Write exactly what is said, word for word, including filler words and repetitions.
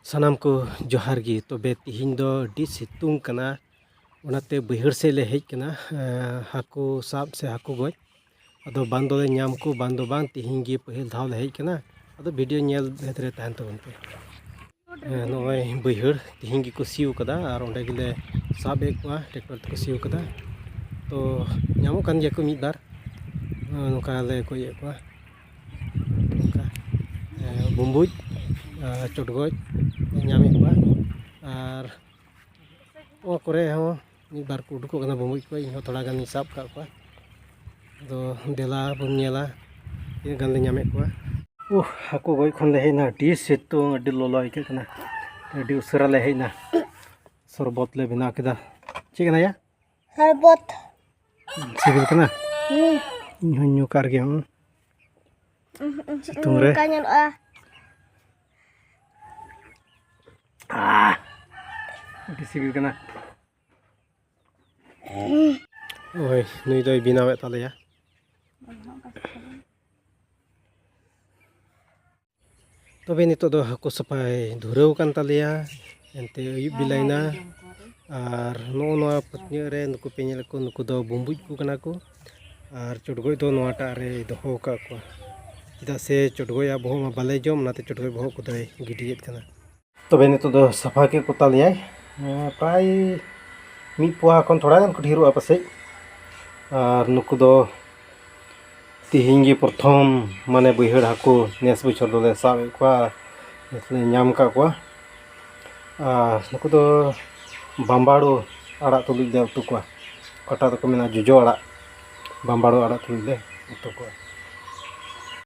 ᱥᱟᱱᱟᱢ ᱠᱚ ᱡᱚᱦᱟᱨ ᱜᱮ᱾ ᱛᱚᱵᱮ ᱛᱤᱦᱤᱧ ᱫᱚ ᱟᱹᱰᱤ ᱥᱤᱛᱩᱝ ᱠᱟᱱᱟ, ᱚᱱᱟᱛᱮ ᱵᱟᱹᱭᱦᱟᱹᱲ ᱥᱮᱫ ᱞᱮ ᱦᱮᱡ ᱠᱟᱱᱟ, ᱮᱸ, ᱦᱟᱹᱠᱩ ᱥᱟᱵ ᱥᱮ ᱦᱟᱹᱠᱩ ᱜᱚᱡ᱾ ᱟᱫᱚ ᱵᱟᱝ ᱫᱚᱞᱮ ᱧᱟᱢ ᱠᱚ, ᱵᱟᱝ ᱫᱚ ᱵᱟᱝ, ᱛᱤᱦᱤᱧ ᱜᱮ ᱯᱟᱹᱦᱤᱞ ᱫᱷᱟᱣ ᱞᱮ ᱦᱮᱡ ᱠᱟᱱᱟ᱾ ᱟᱫᱚ ᱵᱷᱤᱰᱤᱭᱳ ᱧᱮᱞ ᱵᱷᱮᱫ ᱨᱮ ᱛᱟᱦᱮᱱ ᱛᱟᱵᱚᱱ ᱯᱮ᱾ ᱦᱮᱸ, ᱱᱚᱜᱼᱚᱭ ᱵᱟᱹᱭᱦᱟᱹᱲ ᱛᱤᱦᱤᱧ ᱜᱮᱠᱚ ᱥᱤ ᱠᱟᱫᱟ ᱟᱨ ᱚᱸᱰᱮ ᱜᱮᱞᱮ ᱥᱟᱵ ᱮᱫ ᱠᱚᱣᱟ, ᱴᱨᱟᱠᱴᱚᱨ ᱛᱮᱠᱚ ᱥᱤ ᱠᱟᱫᱟ᱾ ᱛᱚ ᱧᱟᱢᱚᱜ ᱠᱟᱱ ᱜᱮᱭᱟ ᱠᱚ ᱢᱤᱫ ᱵᱟᱨ, ᱱᱚᱜᱼᱚ ᱱᱚᱝᱠᱟ ᱞᱮ ᱜᱚᱡ ᱮᱫ ᱠᱚᱣᱟ᱾ ᱱᱚᱝᱠᱟ, ᱮᱸ, ᱵᱩᱢᱵᱩᱡ ᱟᱨ ᱪᱚᱰᱜᱚᱡ ᱧᱟᱢᱮᱫ ᱠᱚᱣᱟ᱾ ᱟᱨ ᱱᱚᱣᱟ ᱠᱚᱨᱮ ᱦᱚᱸ ᱢᱤᱫ ᱵᱟᱨ ᱠᱚ ᱩᱰᱩᱠᱚᱜ ᱠᱟᱱᱟ ᱵᱩᱢᱵᱩᱡ ᱠᱚ, ᱤᱧ ᱦᱚᱸ ᱛᱷᱚᱲᱟ ᱜᱟᱱᱤᱧ ᱥᱟᱵ ᱠᱟᱜ ᱠᱚᱣᱟ᱾ ᱟᱫᱚ ᱫᱮᱞᱟ ᱵᱚᱱ ᱧᱮᱞᱟ ᱛᱤᱱᱟᱹᱜ ᱜᱟᱱ ᱞᱮ ᱧᱟᱢᱮᱫ ᱠᱚᱣᱟ᱾ ᱩᱦ, ᱦᱟᱹᱠᱩ ᱜᱚᱡ ᱠᱷᱚᱱ ᱞᱮ ᱦᱮᱡ ᱮᱱᱟ, ᱟᱹᱰᱤ ᱥᱤᱛᱩᱝ, ᱟᱹᱰᱤ ᱞᱚᱞᱚ ᱟᱹᱭᱠᱟᱹᱜ ᱠᱟᱱᱟ, ᱟᱹᱰᱤ ᱩᱥᱟᱹᱨᱟ ᱞᱮ ᱦᱮᱡ ᱮᱱᱟ᱾ ᱥᱚᱨᱵᱚᱛ ᱞᱮ ᱵᱮᱱᱟᱣ ᱠᱮᱫᱟ᱾ ᱪᱮᱫ ᱠᱟᱱᱟ ᱭᱟ? ᱥᱚᱨᱵᱚᱛ᱾ ᱥᱤᱵᱤᱞ ᱠᱟᱱᱟ? ᱦᱩᱸ᱾ ᱤᱧ ᱦᱚᱸᱧ ᱧᱩ ᱠᱟᱜ ᱨᱮᱜᱮ, ᱦᱩᱸ᱾ ᱩᱦ, ᱩᱦ, ᱥᱤᱛᱩᱝ ᱨᱮ᱾ ᱚᱱᱠᱟ ᱧᱮᱞᱚᱜᱼᱟ᱾ ᱟᱦ, ᱟᱹᱰᱤ ᱥᱤᱵᱤᱞ ᱠᱟᱱᱟ᱾ ᱳᱭ, ᱱᱩᱭ ᱫᱚᱭ ᱵᱮᱱᱟᱣᱮᱫ ᱛᱟᱞᱮᱭᱟ᱾ ᱛᱚᱵᱮ ᱱᱤᱛᱚᱜ ᱫᱚ ᱦᱟᱹᱠᱩ ᱥᱟᱯᱷᱟᱭ ᱫᱷᱩᱨᱟᱹᱣ ᱠᱟᱱ ᱛᱟᱞᱮᱭᱟ᱾ ᱮᱱᱛᱮ ᱟᱹᱭᱩᱵ ᱵᱮᱞᱟᱭᱮᱱᱟ᱾ ᱟᱨ ᱱᱚᱜᱼᱚ ᱱᱚᱣᱟ ᱯᱷᱟᱹᱛᱭᱟᱹᱜ ᱨᱮ ᱱᱩᱠᱩ ᱯᱮ ᱧᱮᱞᱮᱫ ᱠᱚ, ᱱᱩᱠᱩ ᱫᱚ ᱵᱩᱢᱵᱩᱡ ᱠᱚ ᱠᱟᱱᱟ ᱠᱚ᱾ ᱟᱨ ᱪᱚᱰᱜᱚᱡ ᱫᱚ ᱱᱚᱣᱟᱴᱟᱜ ᱨᱮᱭ ᱫᱚᱦᱚ ᱟᱠᱟᱫ ᱠᱚᱣᱟ, ᱪᱮᱫᱟᱜ ᱥᱮ ᱪᱚᱰᱜᱚᱡᱟᱜ ᱵᱚᱦᱚᱜ ᱢᱟ ᱵᱟᱞᱮ ᱡᱚᱢ, ᱚᱱᱟᱛᱮ ᱪᱚᱰᱜᱚᱡ ᱵᱚᱦᱚᱜ ᱠᱚᱫᱚᱭ ᱜᱤᱰᱤᱭᱮᱫ ᱠᱟᱱᱟ᱾ ᱛᱚᱵᱮ ᱱᱤᱛᱚᱜ ᱫᱚ ᱥᱟᱯᱷᱟ ᱠᱮᱫ ᱠᱚ ᱛᱟᱞᱮᱭᱟᱭ᱾ ᱮᱸ, ᱯᱨᱟᱭ ᱢᱤᱫ ᱯᱳᱣᱟ ᱠᱷᱚᱱ ᱛᱷᱚᱲᱟ ᱜᱟᱱ ᱠᱚ ᱰᱷᱮᱨᱚᱜᱼᱟ ᱯᱟᱥᱮᱡ᱾ ᱟᱨ ᱱᱩᱠᱩ ᱫᱚ ᱛᱤᱦᱤᱧ ᱜᱮ ᱯᱨᱚᱛᱷᱚᱢ, ᱢᱟᱱᱮ, ᱵᱟᱹᱭᱦᱟᱹᱲ ᱦᱟᱹᱠᱩ ᱱᱮᱥ ᱵᱚᱪᱷᱚᱨ ᱫᱚᱞᱮ ᱥᱟᱵ ᱮᱫ ᱠᱚᱣᱟ, ᱱᱮᱥ ᱞᱮ ᱧᱟᱢ ᱟᱠᱟᱫ ᱠᱚᱣᱟ᱾ ᱟᱨ ᱱᱩᱠᱩ ᱫᱚ ᱵᱟᱢᱵᱟᱲᱩ ᱟᱲᱟᱜ ᱛᱩᱞᱩᱡ ᱞᱮ ᱩᱛᱩ ᱠᱚᱣᱟ᱾ ᱚᱠᱟᱴᱟᱜ ᱫᱚᱠᱚ ᱢᱮᱱᱟ ᱡᱚᱡᱚ ᱟᱲᱟᱜ, ᱵᱟᱢᱵᱟᱲᱩ ᱟᱲᱟᱜ ᱛᱩᱞᱩᱡ ᱞᱮ ᱩᱛᱩ ᱠᱚᱣᱟ᱾